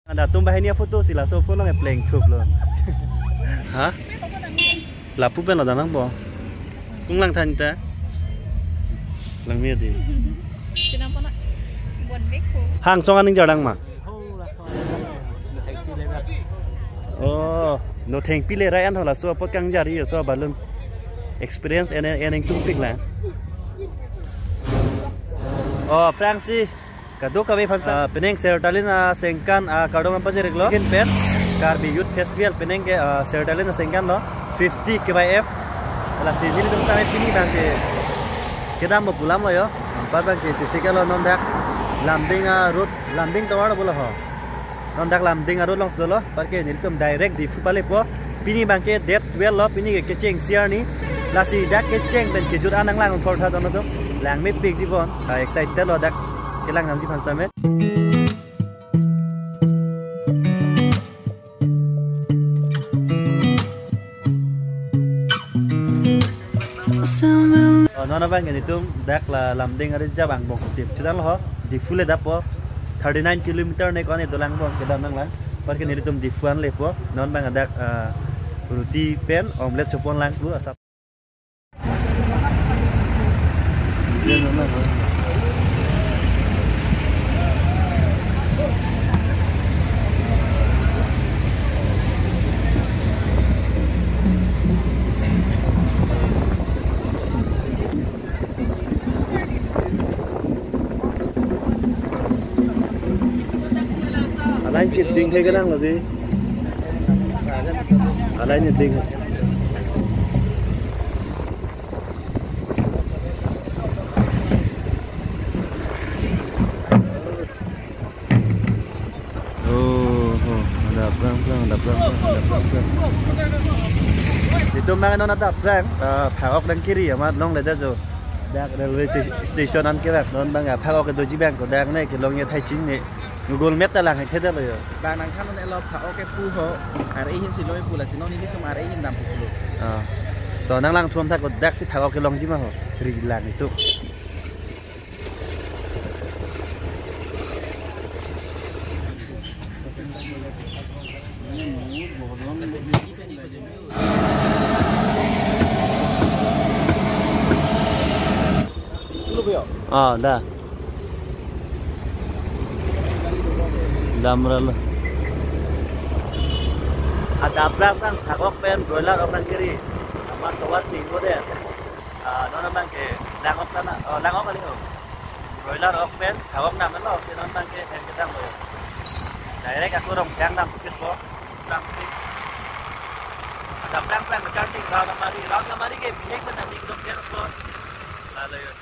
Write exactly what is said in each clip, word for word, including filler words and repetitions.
Anda tum bahini photo si laso phone nang pleng thup lo. Ha? Lapu pen lo danang bo. Kung lang than ta. Langmi di. Chinam pona. Bon bek ko. Hang song aning jardang ma. Oh, no thengpi le rai an hola so apot kang jari so balun experience en en tum pik la. Oh, Francis. Kadokave aphan sa, ah, penang Sertalin asengkan, ah, kardom nangpajir-iklo. Kin pen Karbi Youth Festival penang ke, ah, Sertalin asengkan lo fifty K Y F. Lasi nelitum tame pini abang ke kedam bo pulang lo yo. Anpar abang ke chesik lo non dak Lumding, ah, road, Lumding tovar lo pulo ho. Non dak Lumding road along si dolo, anpar ke nelitum direct Diphu palepo. Pini abang ke date twelve lo, pini ke kecheng isi arni. Lasi dak kecheng pen kejut an nanglang apor tha dono tum. Langmepik ji bon. Ah, excited lo dak kelang namji aphan same. Oh, non abang ke nelitum dak la Lumding ari jabang bong tip. Chedam lo ho, Diphu le dap po. Thirty nine kilometer ne ko-an dolang bong kedam nanglang. Anpar ke nelitum Diphu an lepo. Non abang dak, ah, roti pen omelette chopon lang pu asap. Alai ke ding hai ka nang lo di. Alai ne ding. Oh, oh, ada prang prang, ada prang prang, ada prang prang. Itum abang non ada prang, eh, phak-ok nangkiri amat longledet jo. Dak railway sta-, station an ke dak non abang, eh, phak-ok doji abang ko dak ne kelong ye thai ching ne. Google Map ta lang hai theda lo yo. Bang nangthan non elo phak-ok kepu ho, ar-e ahin si longji pu lasi non nelitum ar-e ahin dam pulo. Ah. To nanglang thum tha ko dak si phak-ok kelongji ma ho. Ri lang itum. Ah, da. Damra lo. Ada prang prang phak-ok pen broiler ok nangkiri. Amat tovar chingko de. Ah, non abang ke lang-ok kana, oh, lang-ok kali ho. Broiler ok pen, phak-ok nam lo, si non abang ke pen kedam lo. Direct ako Rongkhang dam kit po, something. Ada prang prang charging, round amari, round amari ke bihek pen nang dikdok dia po. Lalo yo.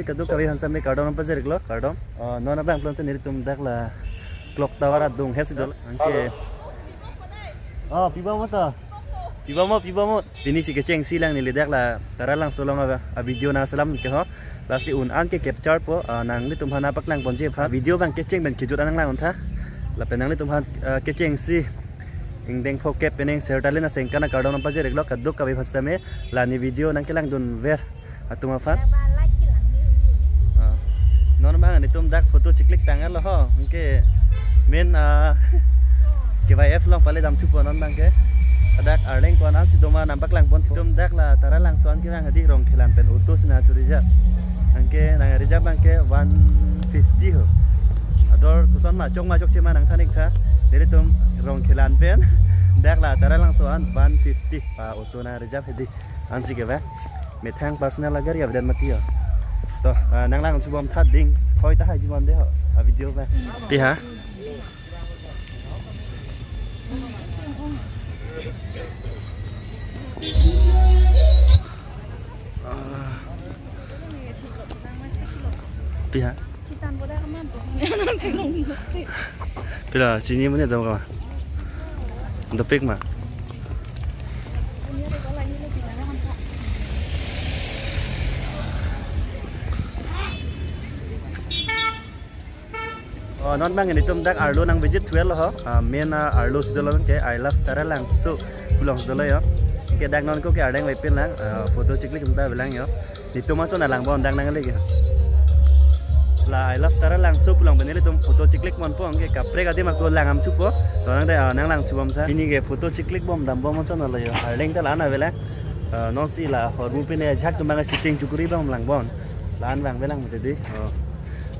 Kadokave aphan sitame kardom nangpajir-iklo, kardom. Ah, non abang plon te nelitum dak la clock tower adung hetsi dolo. Anke. Oh, pibom mo to? Pibom mo, pibom mo. Pini si kechengsi lang neli dak la Taralangso along a, a video nangselam ke ho. Lasi un an ke capture po, ah, nanglitum aphan nangpaklang ponji aphan. Video abang kecheng pen kejut an nanglang untha. Lapen nanglitum aphan, ah, kechengsi ingdeng phokep pen eng Sertalin asengkan akardom nangpajir-iklo kadokave aphan sitame la ne video nangkelangdunver atum aphan. Laba like kelang ni. Ah. Non abang nelitum dak photo chiklik tanglo ho. Anke main, ah, K Y F along pale damthupo non abang ke. Dak arleng ko-an si doma nangpaklang pon. Nelitum dak la Taralangso an kevang hadi Rongkhelan pen auto si nangchuri ja. Anke nang-reserve abang ke one fifty ho. Ador koson ma chok ma chokche ma nangthan-iktha. Nelitum Rongkhelan pen dak la Taralangso an one fifty pa auto nang-reserve hadi. Ansi ke ba? Methang personal agari avedet mati ho. To, ah, nanglang chubom tha ding. Hoi ta hai chubom de ho. A video ba. Pi ha? Pi ha? Pila chini muni dam kama? Dopik ma? Oh, non abang nelitum dak arlo nang-visit thulo ho. Ah, main, ah, arlo si dolo ke I Love Taralangso pu along si dolo ho. Ke dak non ko ke arleng vepin lang, ah, photo chiklik kumta avelang ho. Nelitum ason alang bon dak nangle ke. La I Love Taralangso pu along pen nelitum photo chiklik ponpo, anke kaprek adim ako lang damthupo. To nang de, ah, nanglang chubom tha. Pini ke photo chiklik bom dambom ason alo ho. Arleng ta la-an avelang. Ah, non si la hormu pine ajahak atum abang sitting chukuri bom lang bon. La-an abang avelang mati di. Oh.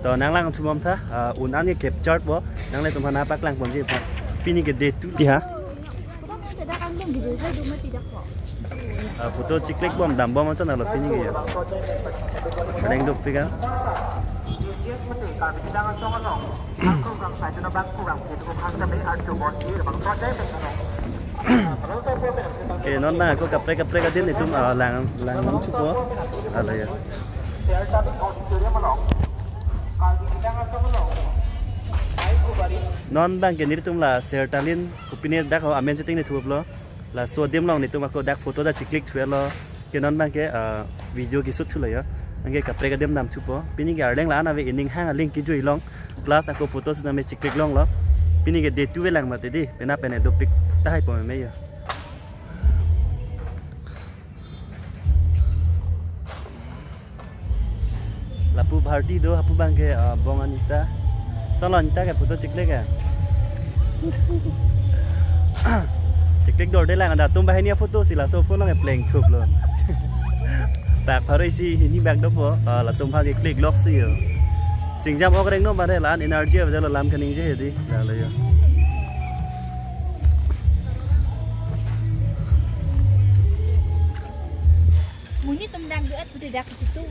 To nanglang chubom tha, ah, un an ke capture po, nanglitum aphan nangpaklang ponji aphan. Pini ke day two. Pi ha? Ah, photo chiklik bom dambom ason alo pini ke ho. Arleng dopik ha. Ke non abang ako kaprek kaprek adim nelitum, ah, lang lang thupo. Alo ho. Non abang ke nelitum la Sertalin kopine dak ho amen shooting ne thulo. Laso adim along nelitum ako dak photo ta chiklik thulo. Ke non abang ke, ah, video ke shoot thulo ho. Anke kaprek adim damthupo. Pini ke arleng la-an ave, ening hang aling kejui long. Plus ako photo sitame chiklik longlo. Pini ke day two avelang mati di. Penap pen dopik tahai po meme ho. Lapu Bharti do, hapu abang ke, ah, bong Anita. Solo Anita ke photo chiklik ke. Chiklik dorde lang, ada atum banghini a-photo si laso phone along plengthuplo. Tak pharo isi hini bak dopo, ah, latum aphan ke click lok si ho. Singjam ok reng no bare la-an energy ave lo lam kaningje hedi. Lalo ho. Monit atum dak do at pute dak chitu.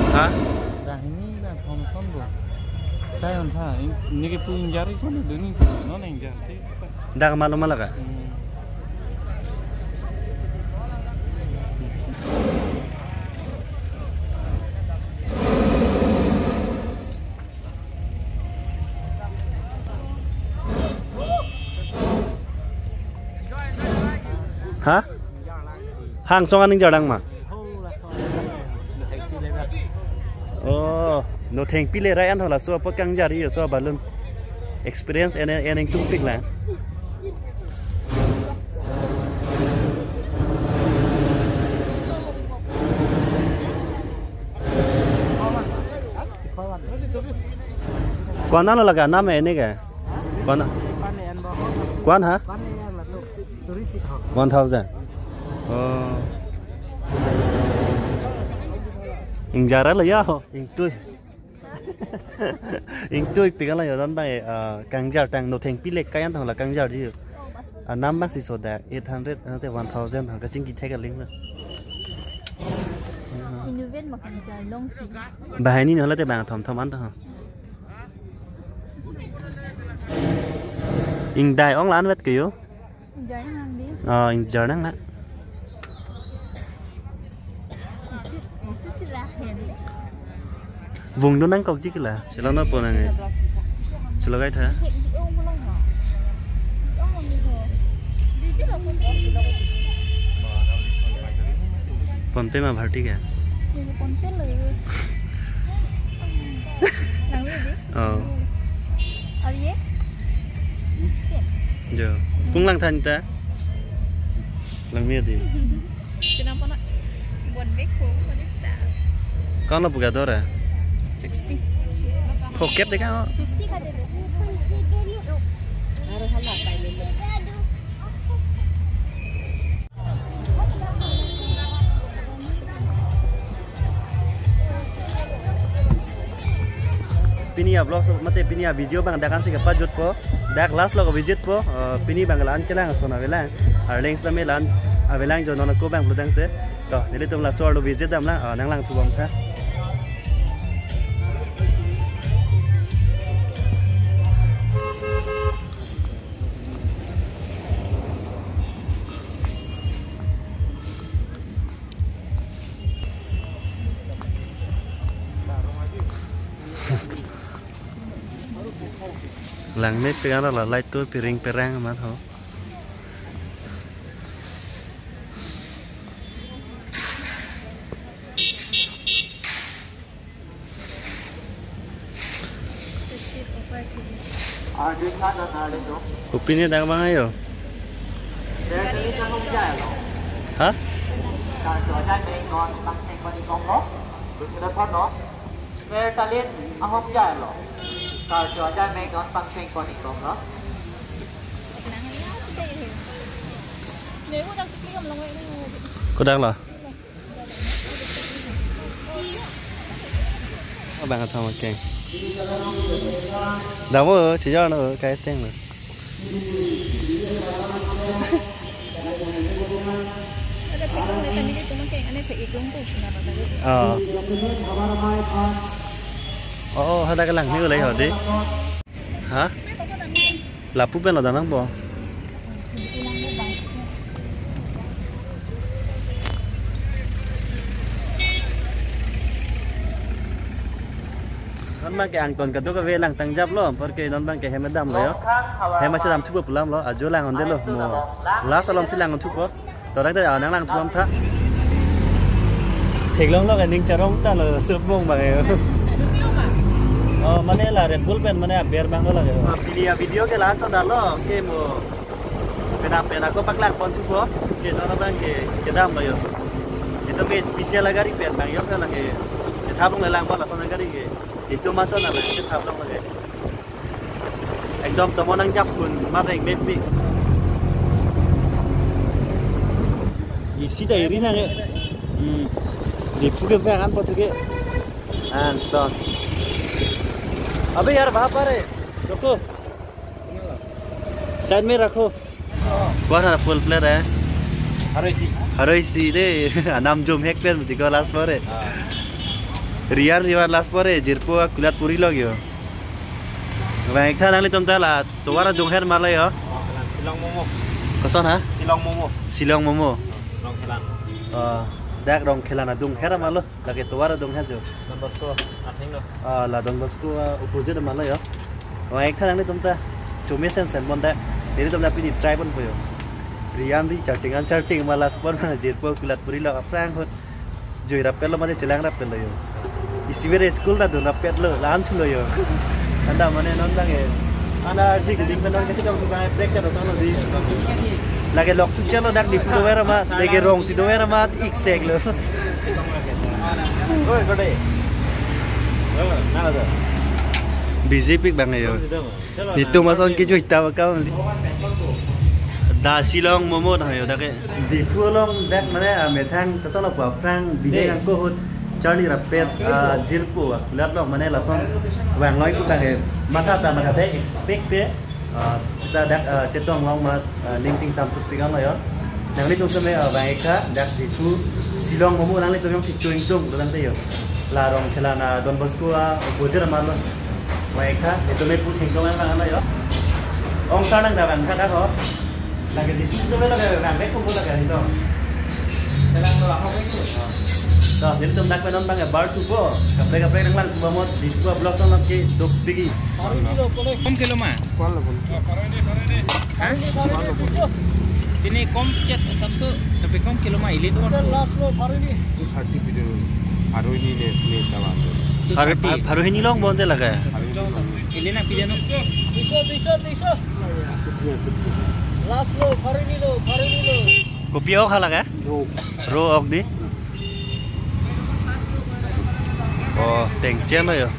Ha? Dah ini dah thom thom bo. Saya on sa, ini ke pu ingjari sana duni, non ingjari. Dak malu malak ka? Hmm. Ha? Hang song aning jardang ma? Oh, no thengpi le rai an hola so apot kangjari so balloon. Experience en en ingtungpik lang. Ko-an lo laga nam hai ne ke? Ko-an? Ko-an ha? One thousand. Oh. Ingjara lo ya ho. Ingtui. Ingtui pik an lo ya dan bang, eh, ah, kangjar tang no thengpi le kai an tang la kangjar di. Ah, nam bang si so da eight hundred, ante one thousand tang kachingki thek aling lo. Ven makan jar long si. Bahai ni nolate bang thom thom an to. Ingdai ong lan vet ke yo. Jar nang di. Oh, ing jar nang na. Isi, isi sila hen. Vung do nang kok jik la. Sila no po nang e. Sila kai tha. He, di ong mo lang ha. Di ong mo lang ha. Di di lang mo. PhonePe ma Bharti ke? Ye PhonePe lo. Lang lo di. Oh. Aur ye? Same. Jo. Kung lang than ta? Lang mi di. Cina pa na? Bon bek ko, bon ta. Kau na buka dora? Sixty. Pocket de ka? Fifty ka de. Aru hala pa le. Pini a vlog so mate pini a video bang dak an si kapajutpo, dak last lo visit po, eh, pini bang la-an kelang ason avelang, arleng sami la-an avelang jo non ako bang plutang te, to nelitum laso arlo visit dam la, eh, nang lang chubom tha. Langmepik an la light to piring perang amat ho. Kopine dang bang ayo? Ha? Kodak lo? Abang athom akeng. Damo, chijo no, kai teng lo. Oh. Oh, oh, hadak kelang ni ulai hodi. Ha? Lapu pen lo danang po. Non bang ke angton kadokave lang tangjap lo, apor ke non bang ke hem dam lo yo. Hem ache dam thupo pu alam lo, ajo lang onde lo mo. Last alom si lang thupo. Torang ta nang lang thum tha. Theklong lo kaning charong ta lo sup mong bang yo. Oh, mane la Red Bull pen mane aber bang lo lake. Pini a video ke la-an chot lo ke mo. Pena pena ko paklang pon thupo. Ke non bang ke kedam lo yo. Itum ke special gari pen bang yo ke lake. Ke thap long lang ba lason gari ke. Itum ma chot lo ke thap long lake. Ekdom tomo nangjap kun, ma reng mepik. Isi ta eri nang e. Hmm. Diphu ke bang an pothu ke. Anton. अबे यार, वहाँ पर है। रुको। साइड में रखो। Kuat ha full plate eh. Haroi si. Haroi si de. Anam jom hek pen mati ko last pore. Ah. Riyan riwan last pore, jirpo kulat puri log yo. Bang ek tha nanglitum ta la tovar adung her ma lo yo. Shillong Momo. Koson ha? Shillong Momo. Shillong Momo. Rongkhelan. Ah, dak Rongkhelan adung her ma lo. Lake tovar adung her jo. Don Bosco, atheng lo. Ah, la Don Bosco, ah, opposite ma lo yo. Bang ek tha nanglitum ta chome sen sen mon ta. Nelitum ta pini try ponpo yo. Riyan ri charting an charting ma last pon ma jirpo kulat puri lo aphrang hot. Joi rappet lo mane chelang rappet lo yo. Isi bere school ta dun rappet lo, la-an thulo yo. Anta mane non bang e. Ana jik jik non ke sidong bang break ta tong lo di. Lake lok chuk chalo dak Diphu dover ma, lake Rongsi dover ma, ik sek lo. Oi, kode. Oh, nala do. Busy pik bang yo. Nitum ason kejui ta ba kau li. Da Shillong Momo na yo dak ke. Diphu along dak mane, ah, methang koson lo aphrang bihek angko hut charli rappet, ah, jirpo, ah, kulat lo mane lason vang loi ku tang e. Matha ta matha te expect te, ah, sita dak, ah, chetong long ma, ah, ning ting sam thut pik an lo yo. Nanglitum seme, ah, bang ek tha dak Diphu Shillong momo nanglitum jongsi choingtung lo tangte yo. La Rongkhela na Don Bosco a opposite amarlo. Mai kha, itum e pu thengtong lang lang yo. Ong sa nang dabang kha dak ho. Lake di tus lo lake nang bek kumpul lake ito. Telang lo ako bek tu. To, nelitum dak pen non bang bar tupo. Kaprek kaprek nang lang tupo mo di tupo blog tong lake dok digi. Kom kilo ma? Hah? Ini kom chat sabso, tapi kom kilo ma ilit kon. Last lo, baru ini. Two thirty pidun. Baru ini ne ne tawa. Two thirty. Baru ini long bonte laga. Baru ini long. Ilit na pidun. Tiso, tiso, tiso. Last lo, baru ini lo, baru ini lo. Kopi ok hala ka? Ro. Ro ok di. Oh, tengchen lo yo.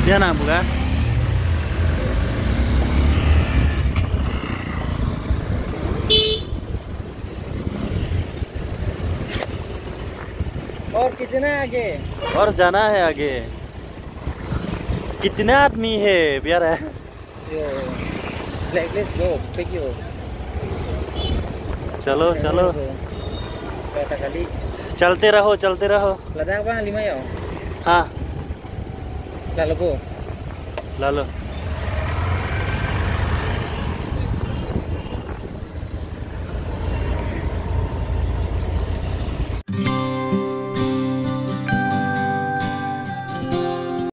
Dia na buka. और कितना आगे? और जाना है आगे। कितने आदमी है प्यारा? Yo, black list go, pick you. चलो चलो। Kata kali. चलते रहो, चलते रहो। Ladak bang lima yo. हाँ। Lalu go. Lalu।